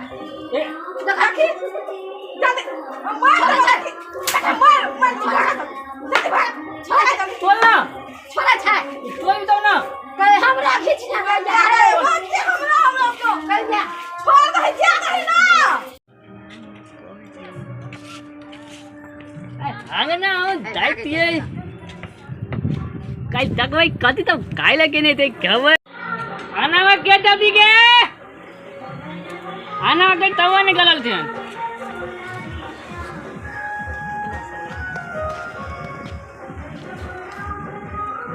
ए देखी जल्दी मार छोड़े मार मार भागा जल्दी भाग छोड़े जल्दी तोल ना छोड़े छै तोल दो ना कहे हमरा खींच ना गई अरे बात के हमरा हमरा को कहिया छोड़ दे जा दे ना अंगना जायतीये काय दगवाई कधी तर काय लगे नाही ते खबर आनावा के दबी गे आनावा के तवा निकलल छे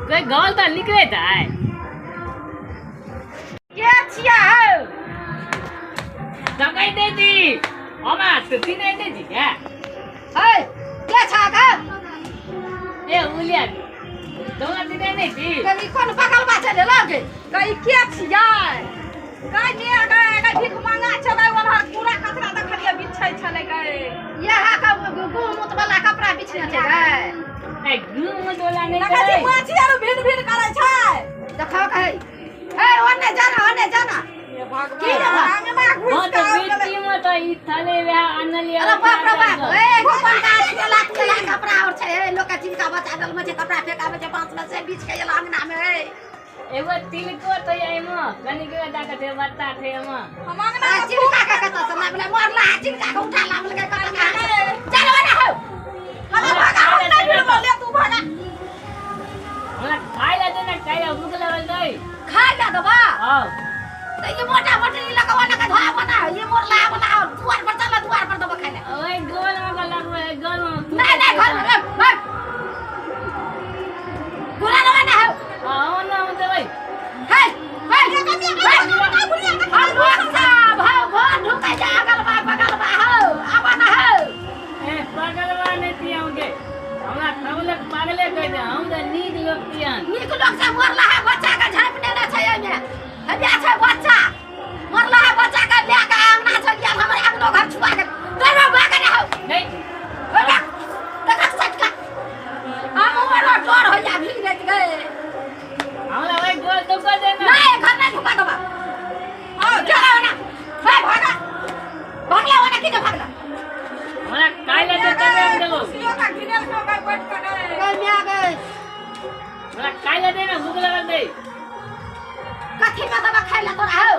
कई गल त निकले था के छिया हो दगाई दे दी अमा तुती नहीं दे दी क्या हे के छा का ए उलिया तोला तिने नहीं दी कभी कोन पागल बा चले लगे कई के छियै कई ने गए गए भीख मांगा छलै वाला पूरा कचरा देखलियै बिछै छलै गए यहाँ का गहुमूत वाला कपड़ा बिछने छै गए ए घूम दोला नहीं देखै छी करे माछी आर भिन भिन करै छै देखो कहे हे ओने जाना ओने जाना हे भगवान की रे बा? अंगना घुस हाँ के तो आबि गेलै। बेटी में तो ई थाले वह आनल अरे बाप रे बाप ए गोपाल का तेला तेला कपड़ा और छै ए लोक के जिनका बच्चा दल में छै कपड़ा फेकावे छै बांस में से बीच के एला अंगना में ए एगो तिलको तो एमा कनिक दाका थे बत्ता थे एमा हम अंगना आ चिनका के कत से लाबले मरला चिनका के उठा लाबले के कत का चलो ना हो हमे भागा हम नहीं भिड़बो ले तू भागा हमरा खाइ ला दे ना खाइ ला भूख लागल दे खा जा दबा हां तो ये मोटा मोटी लगवा ना के धोआ बना ये मोरला बना और दुआर पर चला दुआर पर दबा खाइले ओए गोल में का लागो ए गोल में नहीं नहीं घर में भाग पूरा ना ना हो हां ना हम देबै हे हे हम लोग सब हो घर ढुके जा अगल बा बगल बा हो आवा ना हो ए पागल बा नहीं तिया के हमरा सब लोग पागले कह दे हम तो नीक लोग तियान नीक लोग सब मरला है बच्चा के झाँप देने छै एहिमे हबिया छै बच्चा मरला है बच्चा के लए के अंगना चल गेल हमर अंगनो घर छुआ गेल तोरा भाग ना हो नहीं हो जा देखा सटका हम उमर डर होइया भीग जाइत गए हमरा ओए गोल तो कर दे ना नहीं घर नहीं ढुका दबा हां चला ना हे भागा भागला ओना की भागला हमरा खाइ ला दे तबे हम देबो कुर्सियों का घिनेल के गए बैठ के गए गए मिया गए हमरा खाइ ला दे ना भूख लागल दे कथी में दबा खाइ ला तोरा हो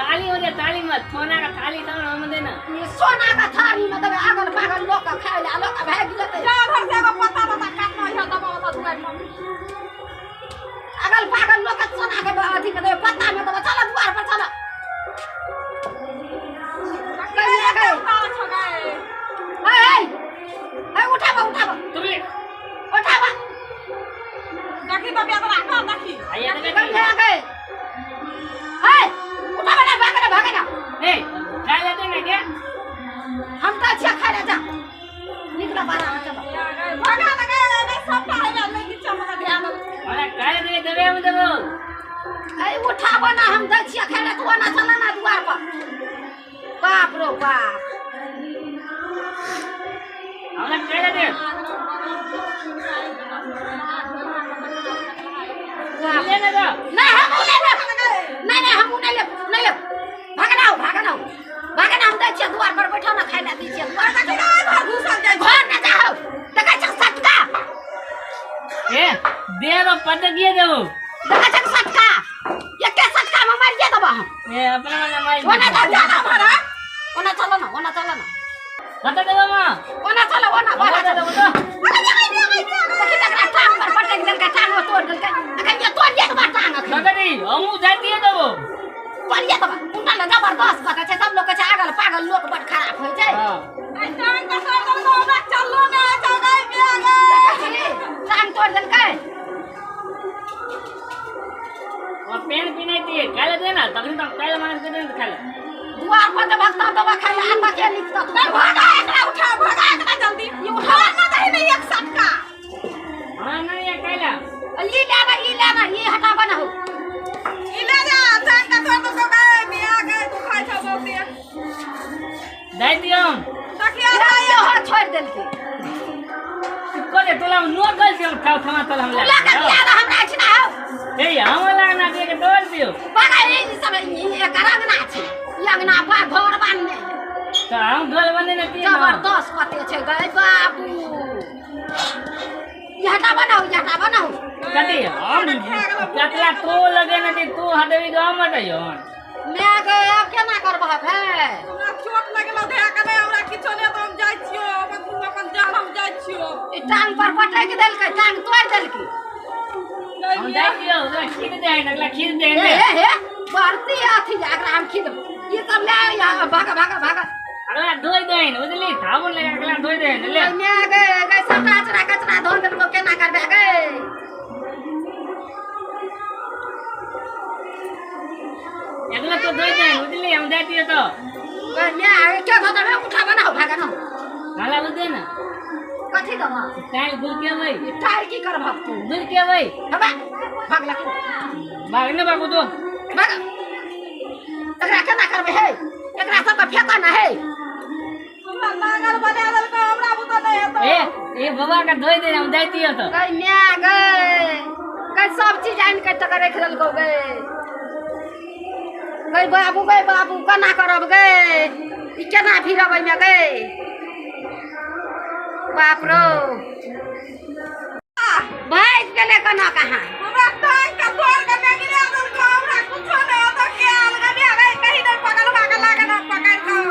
ताली हो जा ताली मत सोना का थाली था हम देना ये सोना का थारी में दबे अगल बगल लोग के खाइ ला लोग के भागि जेतै जा घर से एगो पत्ता पत्ता काटना है दबा ओता दुआर में अगल बगल लोग के सोना के अथी में दबे पत्ता में दबे चल दुआर पर चल गए गए गए हे हे हे उठाबा उठाबा तुमले उठाबा देखी तो बेदरा कर देखी आया दे गए गए हे उठाबा ना भागे ना भागे ना ए खाइ ला दे ना क्या हम तो अच्छा खाइ ला जा निकला बाहर में चलो गए भागा ना गए नहीं सबटा है नहीं किछु हमरा ध्यान हमरा खाइ ला दे देबे हम देबो ए उठाबा ना हम दै छियै खाइ ला तू ओना चला ना दुआर पर बाप रो बाप हमरा खाइ ला दे ले ना दो नहीं हम नहीं लेब नहीं नहीं हम नहीं लेब नहीं लेब भागना हो भागना हो भागना हम दै छियै दुआर पर बैठो ना खाइ ला दै छियै दुआर पर देखी घर घुसल जाइ घर ना जाओ देखै छ सटका ए दे दो पटकिए देबो देखै छ सटका एके सटका में मारिए देबो हम ए अपना मना मार ओना जा चल ना हमारा ओना चलो ना ओना चलो ना कत देबो मां ओना चलो ओना बाहर कत चलो देबो तो देखी तकरा टांग पर पटक देलकै टांग तोड़ देलकै अखन ये तोड़िए देबो टांग अखन लगरी हमू जातिए देबो तोड़िए देबो उनका ना जबरदस्त बकै छै सब लोग कहै छै अगल पागल लोक बड़ खराब होइ छै हां नहीं टांग का तोड़ देलको हमरा चललो ना जा गए मिया गए देखै छी टांग तोड़ देलकै और पेन पिनाई दिए खाइ ला दे ना तखनी तो खाइ ला मांग के दे ना खाइ ला दुआर पर जब भगता दबा खाइ ला आता के निकता तू नहीं भागा एकरा उठा भागा एकरा जल्दी ये उठा ना दही नहीं एक सटका हां नहीं ये खाइ ला ई लेना ई लेना ई हटाबा ना हो ई ले जा टांग का तोड़ देलको गए मिया गए तू खाइ छ बहुत दे दियो देखिया ये हो छोड़ देलकै को दे तोला नो गल से उठा उठा तोला हम तू लगा दिया ना हमरा अछि ना हो ए हम अंगना दे के तोड़ दियो। बागा ई सब ई एकर अंगना छै, ई अंगना बा घर बान्हने है। तो हम घर बनेने छियै ना। जबरदस्त कते छै गै बाबू। ई हटा बनाउ, ई हटा बनाउ। कथी हम कतला तो लगेने छी, तू हटेबी तऽ हम हटैयौ। मैं गै आब केना करबहक हे? हमरा चोट लगलो धए के नहि, हमरा किछो नहि, तऽ हम जाइ छियौ अपन तू अपन जान, हम जाइ छियौ। ई टांग पर पटकि देलकै, टांग तोड़ि देलकै। हम जाइ छियौ, ओकरा खींच दे, अगला खींच दे। हे हे हे बढ़ती अथी एकरा हम खींच ई सब ले आ, भाग भाग भाग। अगला धोइ दे, बुझली? साबुन लगा अगला धोइ दे ले। मैं गै गै सबटा अचरा कचरा धो देलको, केना करबे गै? अगला तो धोइ दे, बुझली? हम जाइ छियौ तो। गै मैं के धो देबे? उठा बनाउ भाग ना। खाला बुझे ना। कथी देबह? टाइल गुल के अबै। ई टाइल की करबहक तू? गुल के अबै। हबे भाग लग। भाग ने बाबू तो। भाग। एकरा केना करबै हे? एकरा सबके फेंका ना हे। हमरा नागर बना देलको, हमरा बुते नहि हेतौ। ए ए बाबा के धोइ दे, हम जाइ छियौ तो। गै my गै गै सब चीज आनि के तक राखि देलको गै। गै बाबू गै बाबू केना करब गै? ई केना फिरब एहिमे गै? बाप रो भागि गेलै केना कहाँ। हमरा टांग के तोड़ के नहि गिरा देलको, हमरा कुछो नहि हेतौ कयल गै my गै, कहीं नहि पकड़बा के लागल हम पकड़ि कऽ।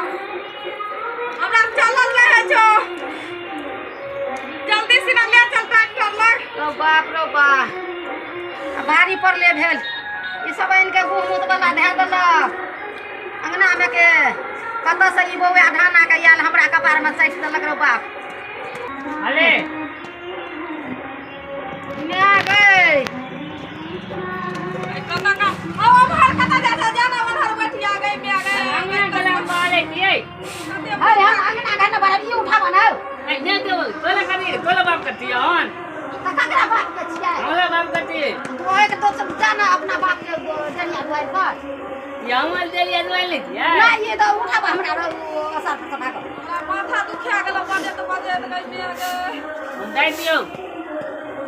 हमरा चलल नहि होइ छौ, जल्दी सिना ले चल ट्रैक्टर लग। रो बाप रो बा, आ भारी पड़ले भेल। ई सब आनि के गुह मूत वाला धए देलक अंगना मे के। कतऽ से ई बौआ ढाना के आयल हमरा कपार मे सटि देलक रो बाप। अरे my गै कतऽ का आ ओम्हर कतऽ जा जा ना ओम्हर बैठिया गै my गै। अंगना गला मारे छियै। हे हम अंगना घर ने बड़ा ई उठा बनाउ। ए नहि देबौ तोला कथी? तोला बाप के छियै हन। तऽ ककरा बाप के छियै? हमरा बाप के छियै। तू एक दोसर जा ना अपना बाप के जरिया दुआरि पर। ई हमर जरिया दुआरि नहि छियै। नहि ई तऽ उठाबऽ हमरा असार पर से भागऽ। हमरा माथा दुखा गेलो बजैत बजैत गै my गै। हम जाइ छियौ,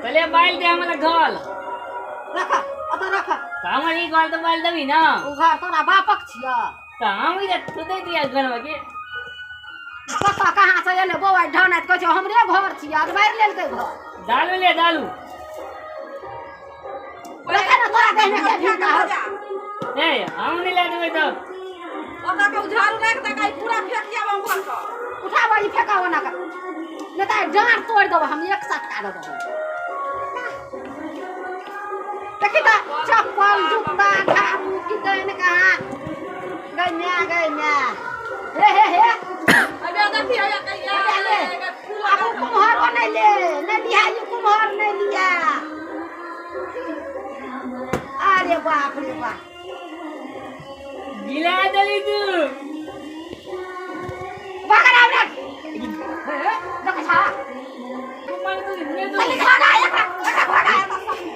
पहिले बालि दे हमरा घर। रख ओतऽ रख। तऽ हमर ई घर तऽ बालि देबही ना। ओ घर तोरा बापक छियऽ। तऽ हम ई तऽ दै दियै घरमे के। कतऽ कहाँ से एलै बौआ ढानैत, कहै छै हमरे घर छियै, अदबारि लेलकै घर। दालू ले दालू। रखे ना तोरा देहमे के भीता हौ। ए हम नहि लए देबै तऽ। ओतऽ के झाड़ू राखि दे गै, पूरा फेकिया हम घर के। उठाबऽ ई फेका ओना के, नहि तऽ डाँड़ तोड़ि देबऽ हम, एक सटका देबऽ। देखी तऽ चप्पल जूता झाड़ू की दैन कहाँ गै my गै my. हे हे हे अबे देखी हैया कहिया ले। आब ओ कुम्हरो नहि ले, नहि लिहा ई कुम्हर नहि लिहा। अरे बाप रे बाप गिला देली तू। बागर आब रे। हे देखै छा? कुम्हर तू नहि चल तू। भागा एकरा, एकरा भागा।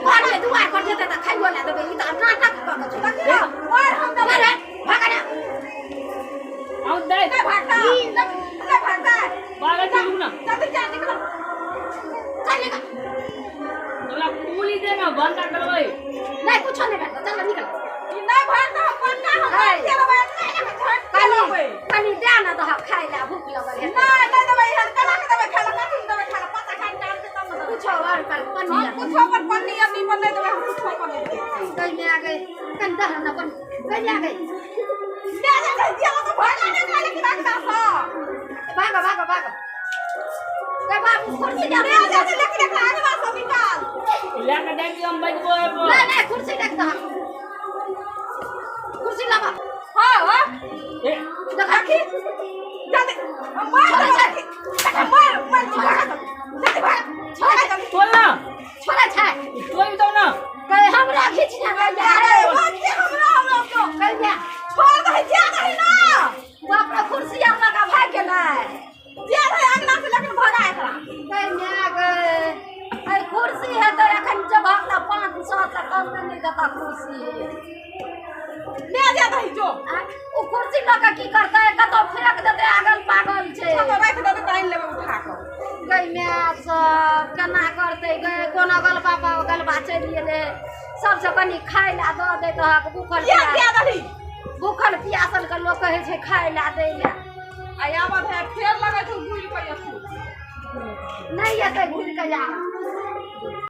घर दुआर पर जेतै तऽ खाइयो लए देबै। ई तऽ नाटक कऽ के छै। देखी मार हम देबै। रे भागा ने। हम दै नहि भागता, नहि भागता। पागल छी, रुक ना। जल्दी जा निकल। चल निकल। तोरा पूली दे ना बंदा करबै। नहि कुछो नहि भेटतौ, चल निकल। ई नहि भागता हम पक्का हम है। मारि देबै, झटके कनी लेबै। कनी दए ने दहक खाइ लए, भूख लगल हेतै। नहि नहि देबै, एहन केना के देबै खाय लए? कथी मे देबै खाय लए? पत्ता खाय के आनतै तब ने देबै। कुछो और कर पन्नी हम कुछो पर पन्नी आर पर नहि देबै, हम कुछो पर नहि देबै। गै my गै कनी दह ने पन्नी गै my गै। ले जा जा दिया तो भागा ने खाय लेकिन अंगना सँ। भागो भागो भागो गै बाबू कुर्सी दे। ले जा जा लेकिन एकरा अंगना सँ निकाल। लए के दै दियौ हम बजबो एबो। नहि नहि कुर्सी रख दहक, कुर्सी लाबऽ। हां हां ए देखी जल्दी हम मार देबै, देखी मार मार भागा जल्दी भाग छोड़े जल्दी। तोल ना। छोड़े छै। तोल दौ ना। गै हमरा खींच ने गै अरे बाकी हमरा हमरा को गै my. छोड़ दही जा दही ना। बाप रे कुर्सी आर लगा भागि गेलै। जा दही अंगना से लेकिन भगा एकरा। गै my गै अरे कुर्सी है तऽ एखन जबहक तऽ 500 से कम मे नहि देतऽ कुर्सी। ले जा दही जो। आ, ओ कुर्सी लऽ कऽ की करतै? कतौ फेंक देतै, आगल पागल छै। कतौ राखि देतै तऽ आनि लेबै उठा कऽ। गै my सब केना करतै गै? कोना गलबा गलबा चलि गेलै, सबसँ कनि खाय लए दऽ दैत हक भूखल किया किया दही भूखल पियासल के लोक कहै छै खाय लए दै लए। आ आबत है फेर लगै छौ घुरि कऽ एथु। नहि एतै घुरि कऽ आब।